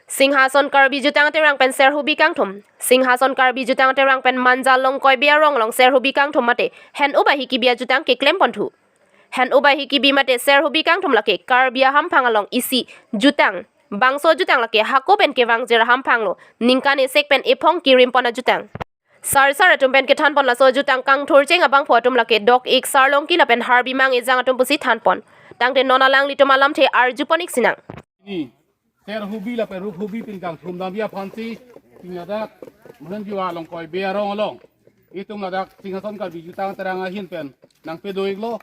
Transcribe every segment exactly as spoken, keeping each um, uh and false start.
Singhason Karbi Jutang Aterang pen Serhubi kangthum. Singhason Karbi Jutang Aterang pen Manja Longkoi Bey arong along Serhubi kangthum mate hen-o bahi kebi ajutang keklem ponthu. Hen-o bahi kebi mate Serhubi kangthum lake Karbi ahamphang along isi jutang, bangso jutang lake hako pen kevangjir ahamphang lo, ningkan esek pen ephong kirim pon ajutang. Sarsar atum pen kethan pon laso jutang kangthurcheng abangphu atum lake Dok-ik Sarlongki lapen Harbimang Ejang atum pusi than pon. Tangte non alanglitum alamthe arju pon-ik sinang. Ni, Serhubi lapen Ruphubi pen kangthum damji aphansi, pini ladak Mohenjua Longkoi Bey arong along, itum ladak Singhason Karbi Jutang Aterang ahin pen nangpedo-iklo.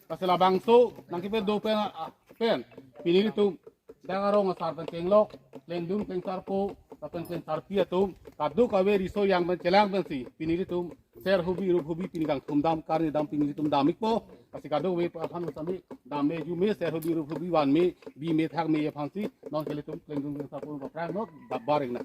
Lasi labangso nangkepedo pen, ah, pen pini itum dak arong asar pen chenglok, klengdun klengsarpo lapen klengsarpi atum kadokave riso yang pen chelang pensi pini itum Serhubi Ruphubi pini kangthum dam karni dam pini itum dam-ikpo. Lasi kadokave aphan sami dam me, ju me, Serhubi Ruphubi van me, bi me, thak me aphansi non ke ilitum klengdun klengsarpo paprang non dabar ingna.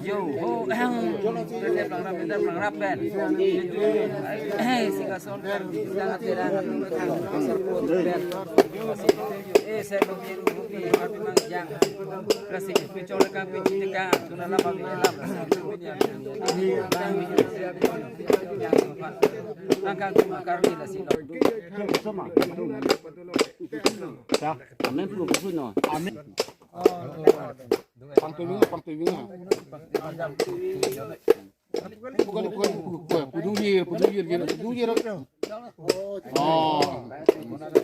Yo, ho, ahem. Plang rap, plang rap, plang rap, pen. Eh, Singhason Karbi Jutang Aterang. Eh, Serhubi Ruphubi, Harbimang Ejang. Lasi, pechol ka, pechol ka, tuna lama, tuna lama. Angkang tuna karni lasi. Amen. Amen. Pangtui wing, pangtui wing. Bukan, bukan, bukan, bukan. Pudu yir, pudu yir, yir, pudu yir. Oh.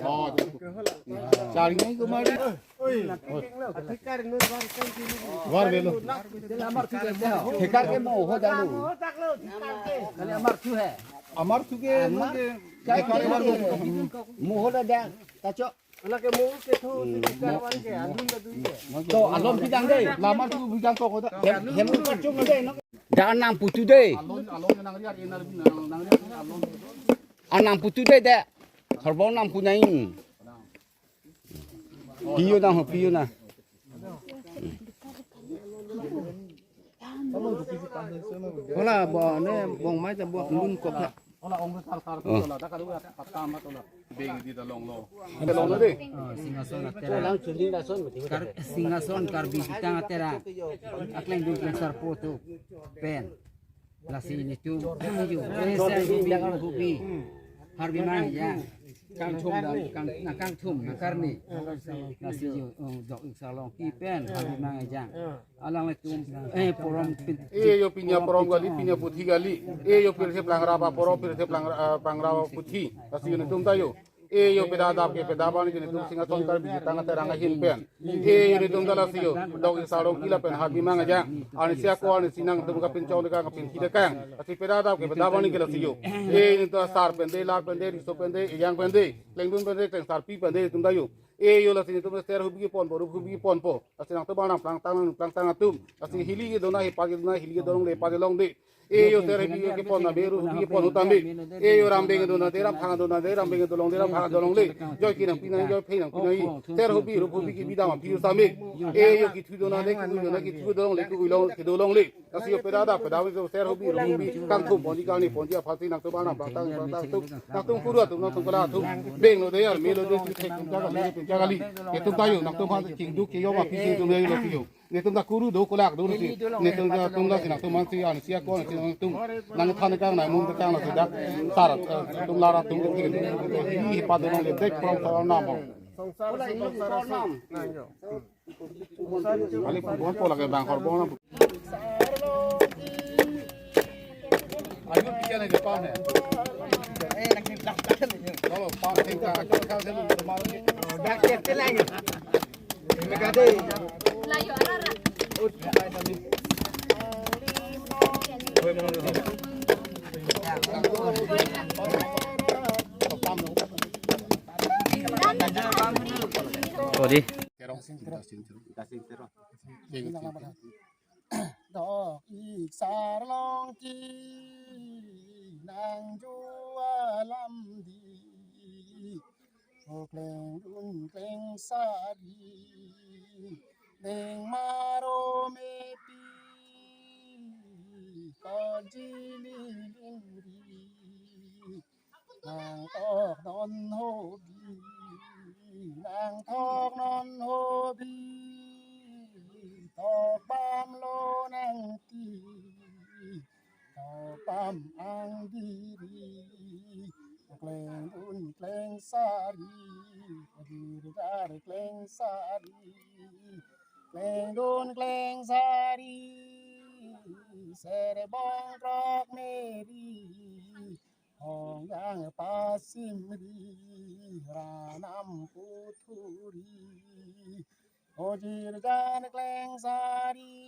Oh. Cari nai kemari. War belo. Thekar ke moho dalu. Kali amar thu hai. Amar thu ke, amar. Thekar ke moho da. Tacho. Anak ke mau ke thu, hmm, di karwan ke, alun da dun ke. To, alon bidang dei. Lamar tu bidang kok da. Hem, hem tu kacung dei, no. Da nang putu dei. Alon, alon ke nang riak, nang riak, nang riak, alon. Anang putu dei, dei. Sorbong nang punai. Piyo na ho, piyo na. Hola, bo ne bong mai ta bo lun kok ha. Hola, ong sar sar, oh, hola, dak adu ya, patta ma tola. Beng di dalong lo. Dalong lo dei. Oh, Singhason Aterang. Kar-, Singhason Karbi Jutang Aterang. Akleng dun klengsarpo atum pen. Lasi nelitum, yo, eh, Serhubi, Ruphubi. Harbimang Ejang. Kangthum dam, kang, nang kangthum, nang karni. Lasi yo, oh, Dok-ik Sarlongki pen, Harbimang Ejang. Alanglitum, eh, porom pin-, eh, yo pini aporom kali, pini aputhi kali. Eh, yo pirthe plang rap aporom, pirthe plang, eh, plang rap aputhi. Lasi yo nelitum ta yo. Eh, yo peda adap ke peda abang nelitum Singhason Karbi Jutang Aterang ahin pen. Eh, yo nelitum ta lasi yo. Dok-ik Sarlongki lapen Harbimang Ejang. Arnisi ako arnisi nangtum kapinchong dekang, kapinthi dekang. Lasi peda adap ke peda abang ke lasi yo. Eh, nelitum asar pen dei, lar pen dei, riso pen dei, ejang pen dei, klengdun pen dei, klengsarpi pen dei nelitum ta yo. Eh, yo lasi nelitum Serhubi kepon po, Ruphubi kepon po. Lasi nangtum abang nang plangtang, nang plangtang atum. Lasi hili kedo na hepat kedo na, hili kedo longle hepat longle. Eh, yo Serhubi kepon na be, Ruphubi kepon utam be. Eh, yo rambeng do na dei, ramphang do na dei, rambeng do longle, ramphang do longle. Joike nangpi nang, joike nangpi nang. Serhubi, Ruphubi kebi dam aphi utam be. Eh, yo kithu do na dei, kithu do na, kithu do longle, kithu long, kithu longle. Lasi yo peda adap, peda adap, Serhubi, Ruphubi, kangthum ponji, kangni ponji aphansi nangtum abang nang plangtang, plangtang atum. Nangtum kuru atum, nangtum kala atum. Beng lo dei, arme lo dei, thek tum kali, tum kali. Nelitum ta yo, nangtum aphan chingduk cheyom aphi chingduk yo lasi yo. Nelitum ta kuru do kolak do lasi. Nelitum ta tum lasi nangtum aphansi arnisi ako arnisi nangtum. Nangthan kang nangmung kang lasi dak. Sar, eh, tum lar atum ke. Ini hepat do longle dek prong sar nam. Kali pon po lake bang horbong na. Ayu pian aja pan ya. Kalau pan tingkah aja kan saya belum kemarin. Dah kita lagi. Megade. Sorry. Dok-ik Sarlongki nangjo alam di. Okleng. Dun kleng sari, deng maro mepi, kajili lingri, nangtok non hobi, nangtok non hobi, tok pam lonangti, tok pam angdiri, kleng dun kleng sari, kajirjar kleng sari, kleng dun kleng sari, serbong krok meri, hong yang pasimri, ranam puthuri, kajirjar kleng sari,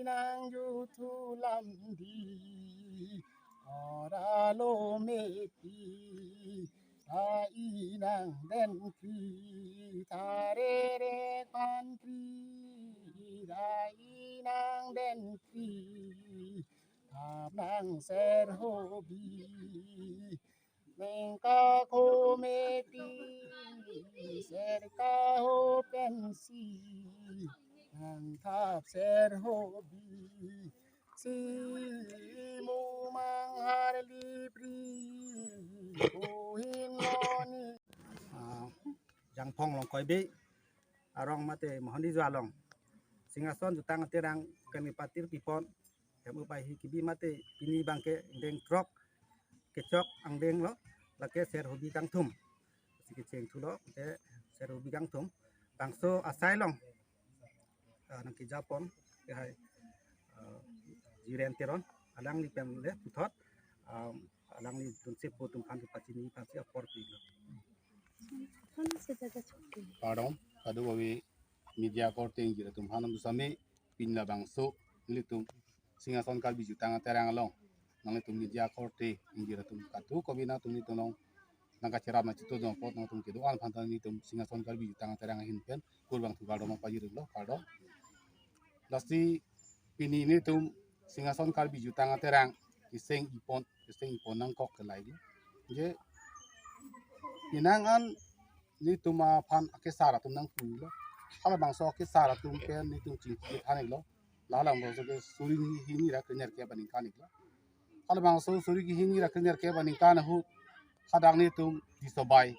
nang juthu lamdi, ora lo mepi, ta inang den kri, ta rere pan kri, ta inang den kri, ta nang ser hobi. Neng ka ho mepi, ser ka ho pensi, nang thap ser hobi. Si mu manghar lipri, uhin loni. Ah, Jangphong Longkoi Bey arong mate Mohon Rijua along Singhason Jutang Terang kami patir pipon. Hem upai hi kibi mate pini abangke deng krok kechok angdeng lo, lake ser hobi kangthum. Si kecheng thulo, te ser hobi kangthum. Bangso asai along, ah, nangkejapon, ke hai, ah, Jiren Teron, alangli pen le puthot, ah, alangli dunsepo atum aphan kepachini aphansi apor pilo. Pardon, kadokave media korte ingjir atum aphan nang dusame pini labangso nelitum Singhason Karbi Jutang Terang along nanglitum media korte ingjir atum kadokave nangtum nelitum along nangkacherap nangchito jong apot nangtum kedo-an aphan ta nelitum Singhason Karbi Jutang Terang ahin pen kurvangthu kardom pajirlo, kardom. Lasi pini nelitum Singhason Karbi Jutang Terang keseng ipon, keseng ipon nangkok kelai. Je pinang an nelitum aphan akesar atum nangpulo. Halabangso akesar atum pen nelitum chingki than iklo. Halabangso ke suri hini ra krenerkep aningkan iklo. Halabangso suri hini ra krenerkep aningkan ahut hadak nelitum disobai,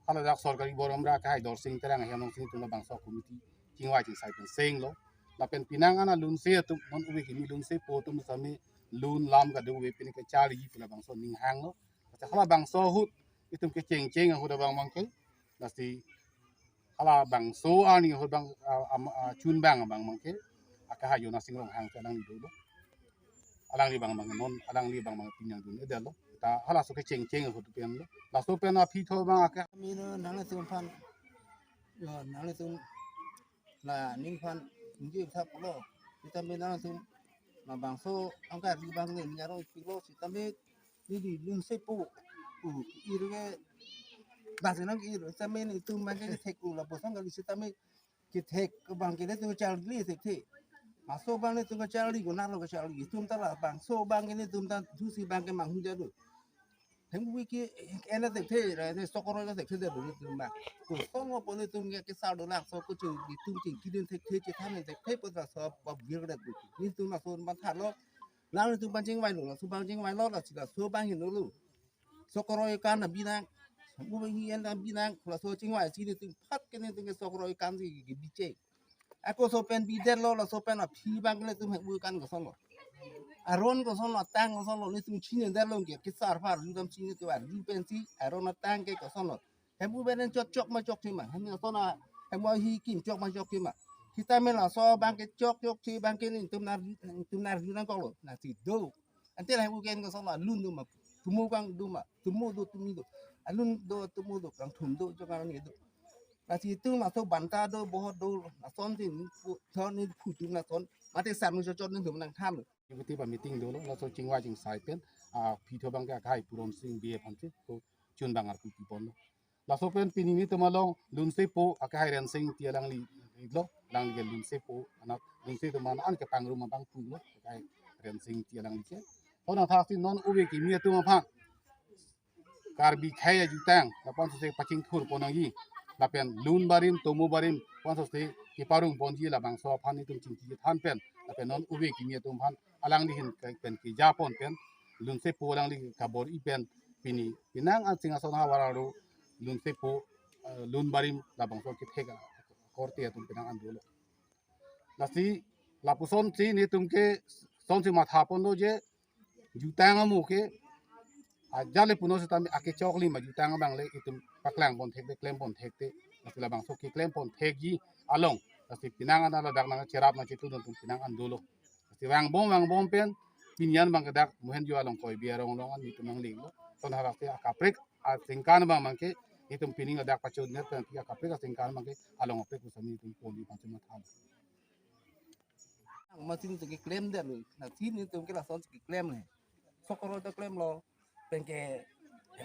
haladak sorkari borom ra kahai Dorsing Terang ahem alongsi nelitum labangso committee chingvai chingsai pen senglo. Lapen pinang an alunse atum, non ove kimi lunsepo atum sami lun lam kadokave pini kacharli pu labangso ninghanglo. Halabangso ahut itum kechengcheng ahut abang abangke, lasi halabangso arni ahut abang, ah, am-, ah, chun abang abang abangke, akehai Jonas Sing Ronghang ke alangli dolo. Alangli abang abang non, alangli abang abang pini nangdun-edetlo. Ta halaso kechengcheng ahut pen lo. Laso pen aphi tho abang ake. Mino nangtum aphan, yo, nangtum la ning aphan ningje thaplo. Sitame nangtum labangso angka di abang ne ning arong piklo, sitame neli lunsepo, uh, irge bas nang ir, sitame nelitum abangke kethek-o lapuson kali, sitame kethek abangke nelitum kacharli thekthe. Laso abang nelitum kacharli, konatlo kacharli, itum ta labangso abangke nelitum ta dusi abangke manghunja do. Hem ove ke ena thekthe, ra ne sokoro na thekthe de nelitum abang. Kosonlo pu nelitum ke kesar do, laso ko chu itum chingki dun thekthe, chethan thekthe pu laso abang bir de. Nelitum laso abang thanlo. Nangtum abang chingvailo, laso abang chingvailo, lasi laso abang hinlo. Sokoro ekan abinang, ove hi en abinang, laso chingvai si nelitum phat ke nelitum ke sokoro ekan si kebicheng. Ako so pen bidetlo, laso pen aphi abangke nelitum hem ove kan kosonlo. Aron kosonlo, atang kosonlo, nelitum chinidetlo ke, kesar aphan nelitum chini kevar, nelitum pensi, aron atang ke kosonlo. Hem ove pen chokchok ma chokthe ma, hem lason a, hem ove hi kimchok ma chokthe ma. Sitame laso abangke chokchokthe abangke nelitum nar, nelitum nar nangkoklo, lasi do. Ante la hem ove ken kosonlo, alun do ma, tumo kang do ma, tumo do tumi do. Alun do tumo do, kangthum do, chokang ni do. Lasi itum laso banta do, bohot do, lasonsi pu, thon ni phutum lason, mate sam ni chot ni dum nangthan. Deputy ba meeting dolo, laso chingvai chingsai pen, ah, aphi tho abangke akehai Puron Sing Bey aphansi, ko chun abang arpu piponlo. Laso pen pini nelitum along lunsepo akehai Rensing Ingti alangli iklo, alangli ke lunsepo, anak lunse atum an kepangrum abang pulo, akehai Rensing Ingti alangli ke. Ho nangthaksi non ove kimi atum aphan Karbi akhei ajutang lapuson si pachingthur pon nangji, lapen lun barim tomo barim lapuson si keparong ponji, labangso aphan itum chingki than pen, lapen non ove kimi atum aphan alangli ahin ke-, pen keja pon pen, lunsepo alangli kabor-i pen, pini penang anching ason havar arlo lunsepo, eh, lun barim labangso kethek akorte atum penang an dolo. Lasi lapuson si netum ke sonsi matha ponlo je jutang amo ke ajat le punon sitame akechok lima jutang abang le itum paklang pon thekte, klem pon thekte, lasi labangso keklem pon thekji along, lasi penang an ladak nangcherap nangchetun atum penang an dolo. Lasi vangbom vangbom pen pini an abang ke dak Mohenjo along koi biarong along an itum nanglinglo. Ton harak si akaprek aningkan abang abang ke itum pining ladak pachun ner pen akaprek aningkan abang ke along aprek pusami itum pon di pancham thang. Masi netum keklem detlo, lasi netum ke lason keklem le. Sok aro ta klemlo, penke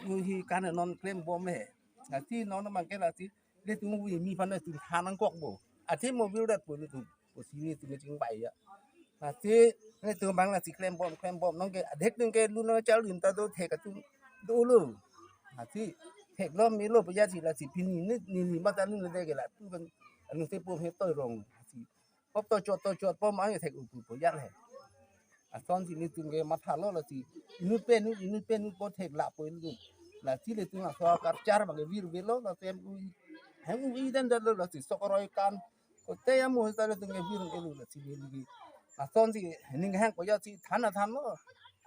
muhi kan non klem bom le. Lasi non abang ke lasi netum ove kimi aphan netum than nangkokpo. Athe mobil dat po netum, pusi netum chingbai ya. Lasi netum abang lasi klem bom klem bom non ke adhek netum ke lun chal lun ta do thek atum dolo. Lasi theklong melo pu ajat si lasi pini ne neli mata lun le ke latum abang lunsepo he toirong. Lasi hop tochot tochot po mang thek upu po ajat he. Lasonsi netum ke mathalo lasi inut pen inut, inut pen inut po thek lapo inut. Lasi netum laso karchar abang ke virvelo, lasi hem ove, hem ove dan dan lo, lasi sok aro kan. Kote amo sita netum ke vir elo lasi neli ke. Lasonsi ning hang po ajat si than thanlo.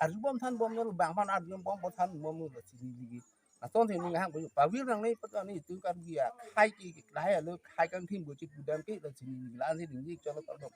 Arjubom thanbomlo, bang aphan arjubom po thanbomlo lasi neli ke. Lasonsi ning hang po pavir nangne pata netum Karbi akhei ke lahai alo khai kangthim po chipudam ke lasi neli ke la-an si neli cholo kardom.